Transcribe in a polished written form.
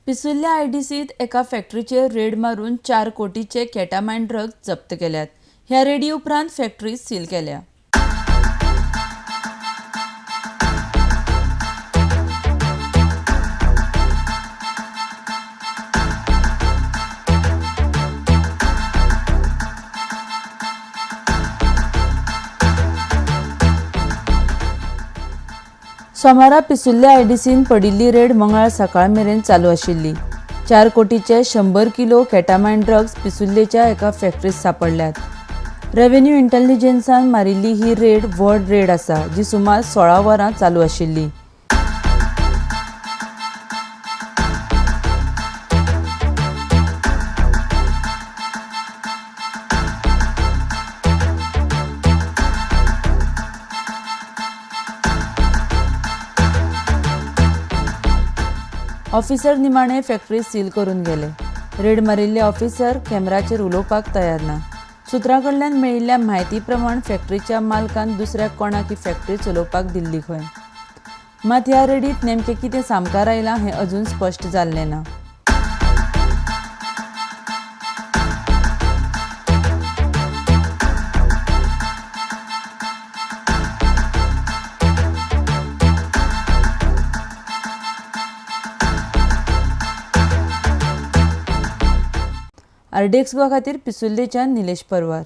पिसुर्ल्या आयडीसींत एका फॅक्टरीचेर रेड मारून 4 कोटीचे केटामायन ड्रग्ज जप्त केल्यात. ह्या रेडी उपरांत फॅक्टरी सील केल्या. सोमारा पिसुर्ल्या आयडीसीन पडिल्ली रेड मंगळार सकाळ मेरेन चालू आशिल्ली. 4 कोटीचे 100 किलो केटामायन ड्रग्ज पिसुर्लेच्या एका फॅक्टरीत सापडल्यात. रेव्हेन्यू इंटेलिजन्सान मारिल्ली ही रेड व्हड रेड आसा, जी सुमार 16 वरां चालू आशिल्ली. ऑफिसर निमाणे फॅक्टरी सील करून गेले. रेड मारिल्ले ऑफिसर कॅमेराचेर उलोवपाक तयार ना. सुत्रां कडल्यान मेळिल्ल्या म्हायती प्रमाण फॅक्टरीच्या मालकान दुसऱ्या कोणाक ही फॅक्टरी चलोवपाक दिल्ली खंय. मात ह्या रेडीत नेमकें कितें सामकार आयलां हें अजून स्पश्ट जाल्लें ना. आरडीएक्स गोवा खातीर पिसुर्लेच्यान निलेश परवार.